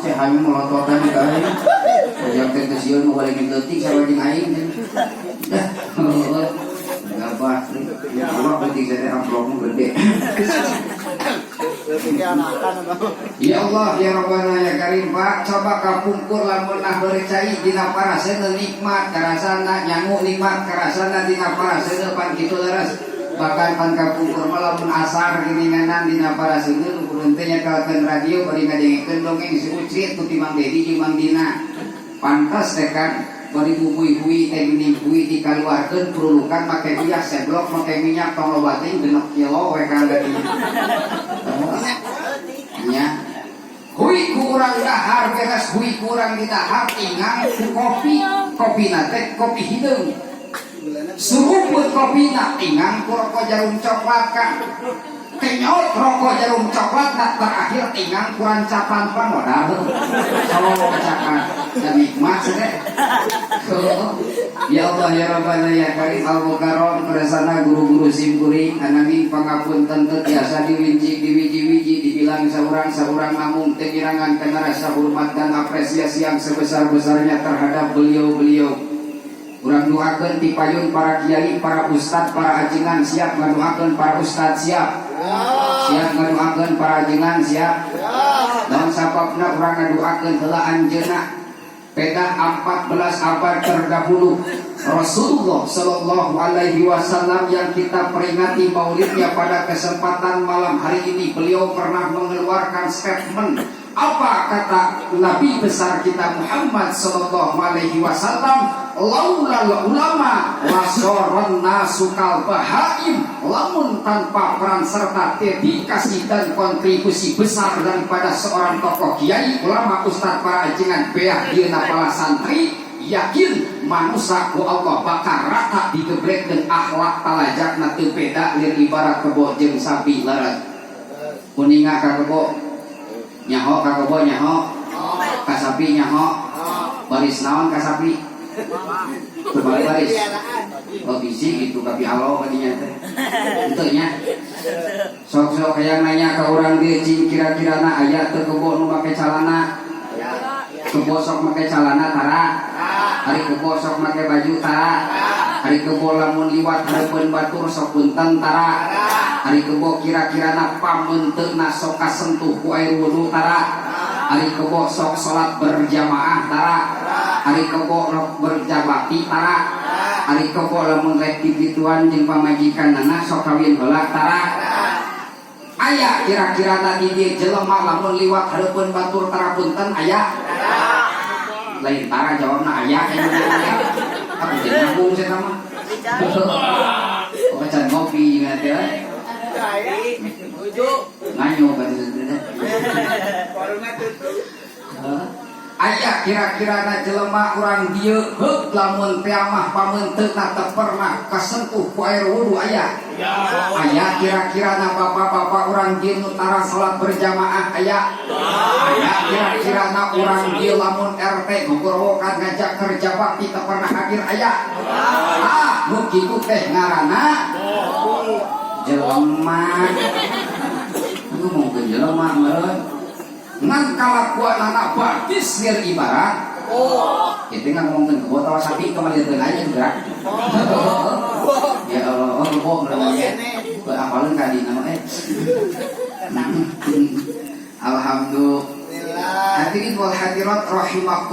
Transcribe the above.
Saya hanya melototan ka aing. Ujang teh geus sieun nu goreng leutik sarua jeung aing. Dah. Gabah. Ya Allah, leutik saya amplopmu gede. Ya Allah, ya Rabbana, ya Karim. Pak, coba kapungkur lamun nah cai dina paraseuneu nikmat karasana, nyangu nikmat karasana dina paraseuneu, pan kitu leres? Bahkan pan kapungkur mah lamun asar geuninganan dina paraseuneu nu kudu teh nyetelkeun radio bari ngadengekeun dongeng si Ucrit tu ti Mang Dedi jeung Mang Dina. Pantas teh kan bari bubui hui teh geuning, hui dikaluarkeun, perulukan make uyah seblok, make minyak tong loba teuing, 6 kilo we kan geuning nya. Hui ku urang dahar, beres hui ku urang didahar, tingang ku kopi, kopi teh kopi hideung, suruput kopi na, tingang ku rokok Jarum coklat kan, kenyot rokok Jarum coklat na, terakhir tingang ku rancapan pamodal so kecakan dan nikmat sih. Ya Allah, ya Rabbana, ya Karim Al Mukarram, keresana guru-guru simkuring ananging pangapunten teu tiasa diwinci diwiji-wiji, dibilang saurang-saurang, namung teu ngirangan kana rasa hormat dan apresiasi yang sebesar-besarnya terhadap beliau-beliau. Urang doakeun ti payun para kiai, para ustad, para ajengan. Siap ngadoakeun para ustad? Siap? Siap ngadoakeun para ajengan? Siap. Naon sababna urang ngadoakeun heula anjeunna? Peda 14 abad terdahulu Rasulullah Shallallahu Alaihi Wasallam yang kita peringati maulidnya pada kesempatan malam hari ini, beliau pernah mengeluarkan statement. Apa kata Nabi besar kita Muhammad Shallallahu Alaihi Wasallam? "Laulal ulama lasoron nasu kal bahaim." Lamun tanpa peran serta dedikasi dan kontribusi besar daripada seorang tokoh kiai, ulama, ustadz, para ajengan, beah dieuna para santri, yakin manusia ku Allah bakal rata digeblek dan akhlak talajakna teu beda lir ibarat kebo jeung sapi. Leres kuninga ka kebo? Nyaho ka kebo? Nyaho ka sapi? Nyaho baris naon ka sapi? Kembali baris. Oh, bisi gitu kapi alo kadinya teh itu nya. Sok-sok hayang nanya ke orang dia, cing, kira-kira na aya teu kebo nu make calana? Kebo sok make calana tara? Ari kebo sok make baju tara? Ari kebo lamun liwat hareupeun batur sok punten tara? Ari kebo kira-kira na pameunteuna sok kasentuh ku air wudu tara? Ari kebo sok salat berjamaah tara? Ari kebo rok berjabakti tara? Ari kebo lamun rek kikituan jeung pamajikanana sok kawin heula tara? Aya kira-kira tadi dia jelema lamun liwat hareupeun batur tara punten? Aya lain tara? Jawabna aya. Aku jadi nyambung saya sama. Oh, can ngopi ingat ya. Nganyo kan teh. Aya kira-kira na jelema urang dieu heuk lamun teh mah pameunteuna teu pernah kasentuh ku air wudu? Aya? Aya kira-kira na bapak-bapak urang dieu nu tara salat berjamaah? Aya? Aya kira-kira na urang dieu lamun RT gogorowokan ngajak kerja bakti teu pernah hadir? Aya? Ah, nu kitu teh ngaranna jelema. Ngomongkeun jelema meureun ngan kalakuan anak batis lir ibarat. Kita nggak ngomongin kebo tawa sapi, kembali aja gerak. Ya Allah, oh kebo namanya. Apalin kadi nama eh. Alhamdulillah. Hadirin wal hadirat rahimakum.